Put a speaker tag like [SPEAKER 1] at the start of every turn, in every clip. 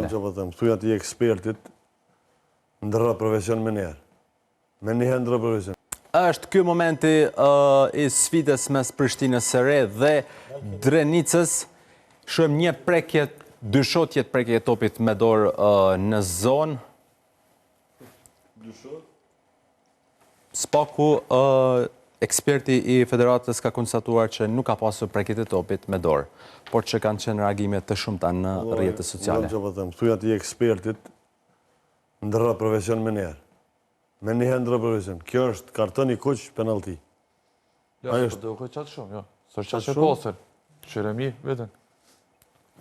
[SPEAKER 1] Nale.
[SPEAKER 2] Që po them, thuj atij ekspertit, ndërro profesion menjëherë. Menjëherë ndërro profesion.
[SPEAKER 1] Është ky momenti i sfidës mes Prishtinës së Re dhe Drenicës. Shohim një prekje, dyshohet të jetë prekje e topit me dorë në zonë.
[SPEAKER 2] Dyshohet?
[SPEAKER 1] Së paku, eksperti i federatës ka konstatuar që nuk ka pasur prekje të topit me dorë, por që kanë qenë reagime të shumta në rrjetet sociale.
[SPEAKER 2] Që po them, thuj atij ekspertit, ndërro profesion menjëherë. Menjëherë ndërro profesion. Kjo është karton i kuq penalti.
[SPEAKER 3] Jo, s'po duket qaq shumë, jo. S'është qaq e pastër. Qyre mi, vetën.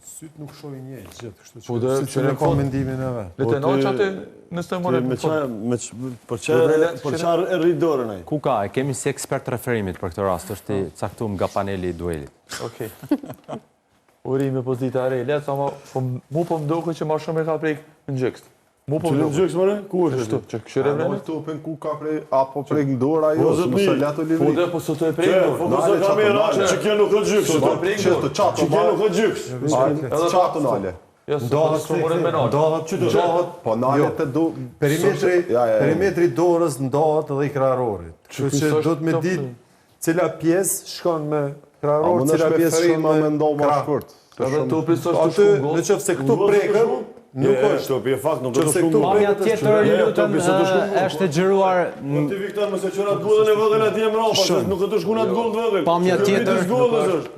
[SPEAKER 4] Sytë nuk shohin njëjtë gjithë, kështu
[SPEAKER 3] po
[SPEAKER 4] që secili ka mendimin e vet.
[SPEAKER 3] Le të po në aty nëse morë
[SPEAKER 2] me ça me për ça për ça e rrit dorën ai.
[SPEAKER 1] Kuka, e kemi si ekspert referimit për këtë rast, është i caktuar nga paneli i duelit.
[SPEAKER 3] Okej. Urime pozita e re, le sa ma po mu po më duket që ma shumë e ka prek në gjoks.
[SPEAKER 2] Mu po më duket. More? Ku është
[SPEAKER 3] ashtu? Që këshyre
[SPEAKER 5] vren? Po topin ku ka prej apo prek në dorë ajo,
[SPEAKER 2] po,
[SPEAKER 5] mos e la të livri.
[SPEAKER 3] Po dhe po sot e prek.
[SPEAKER 2] Po po kamera që kjo nuk është gjoks.
[SPEAKER 5] Sot e prek. Që të çato.
[SPEAKER 2] Që kjo nuk është gjoks.
[SPEAKER 5] Edhe çato nale.
[SPEAKER 3] Jo,
[SPEAKER 4] Ndahet
[SPEAKER 3] s'po merret me nalë.
[SPEAKER 4] Ndahet,
[SPEAKER 2] që do
[SPEAKER 4] ndahet,
[SPEAKER 5] po nale
[SPEAKER 4] jo.
[SPEAKER 5] të du
[SPEAKER 4] perimetri, perimetri dorës ndahet edhe i kraharorit. Kështu që duhet me ditë cila pjesë shkon me kraharor, cila pjesë shkon me
[SPEAKER 5] me ndo më shkurt.
[SPEAKER 3] Edhe topi s'është të shku
[SPEAKER 4] në qoftë se këtu preket, nuk është.
[SPEAKER 2] Topi e fakt nuk është shku.
[SPEAKER 1] Pamja tjetër, ju lutem, është e xhiruar.
[SPEAKER 2] Po ti Viktor mos e çon atë golin e vogël atje mbrapa, se nuk është të shku atë gol të vogël.
[SPEAKER 1] Pamja tjetër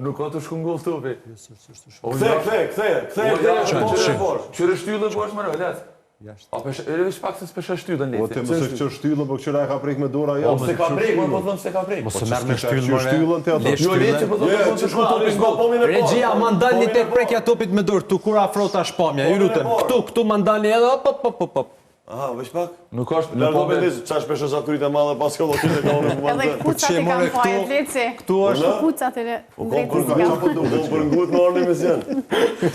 [SPEAKER 3] nuk ka të shku gol topi.
[SPEAKER 2] Kthe, kthe, kthe, kthe, kthe,
[SPEAKER 3] Qyre shtyllën po është më lec. A po edhe veç pak se s'po shoh shtyllën
[SPEAKER 5] leci. Po ti mos e kqyr shtyllën, po kqyr a e ka prek me dorë ajo.
[SPEAKER 3] Po se ka prek, po them se ka prek.
[SPEAKER 1] Mos e merr me shtyllën
[SPEAKER 5] more. Shtyllën ti ato.
[SPEAKER 3] Jo leci po them po të shku topi në gol.
[SPEAKER 1] Regjia ma ndalni tek prekja e topit me dorë, tu kur afro tash pamja, ju lutem. Këtu, këtu ma ndalni edhe hop hop hop hop.
[SPEAKER 2] Aha, veç pak.
[SPEAKER 3] Nuk është
[SPEAKER 2] në po me ça shpesh sa kryet e madhe pas kollë ti ka unë
[SPEAKER 6] po Edhe këpucat i kanë fajet leci.
[SPEAKER 1] Këtu është
[SPEAKER 6] këpucat e
[SPEAKER 2] U kom për ngut, po duket. Për ngut në orën emision.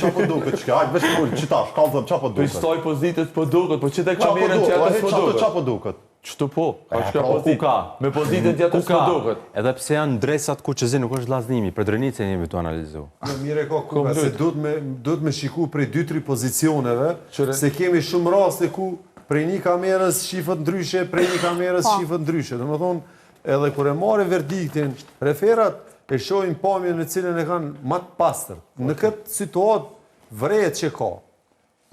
[SPEAKER 5] Ça po duket çka? Hajt veç fol qitash, kallzom ça po duket.
[SPEAKER 3] Për saj pozitës po duket, po qite kamerën tjetër s'po duket.
[SPEAKER 5] Ça po duket?
[SPEAKER 3] Qëtu po, ka çka pozitë.
[SPEAKER 1] Kuka.
[SPEAKER 3] Me pozitën tjetër s'po duket.
[SPEAKER 1] Edhe pse janë dresat kuqezi nuk është Vllaznimi, për Drenicën jemi tu analizu.
[SPEAKER 4] Jo, mirë e ka Kuka, se duhet me duhet me shiku prej 2-3 pozicioneve, se kemi shumë raste ku prej një kamerës shifet ndryshe, prej një kamerës po. shifet ndryshe. Domethënë, edhe kur e marrin verdiktin, referat e shohin pamjen në cilën e kanë më të pastër. Në këtë situatë vërehet që ka.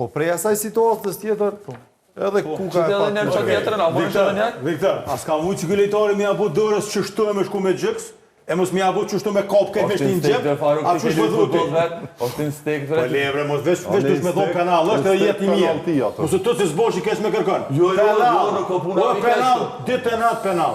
[SPEAKER 4] Po prej asaj situatës tjetër, po, edhe po, Kuka e
[SPEAKER 3] pa. Edhe tjetrën, a mund edhe një?
[SPEAKER 7] Viktor, a s'ka mujt që ky lojtari me ia bo dorës qështu e me shku me gjoks, e mos me ia bo qështu me kap këtë me shti në xhep, a qysh po thu ti?
[SPEAKER 3] Është instinkt
[SPEAKER 7] Po le bre, mos veç veç dush me thon penal, është edhe jetë një mirë. Mos u tut se s'bosh i keq me kërkon.
[SPEAKER 3] Jo, jo, jo, nuk ka puna.
[SPEAKER 7] Po penal, ditë e natë penal.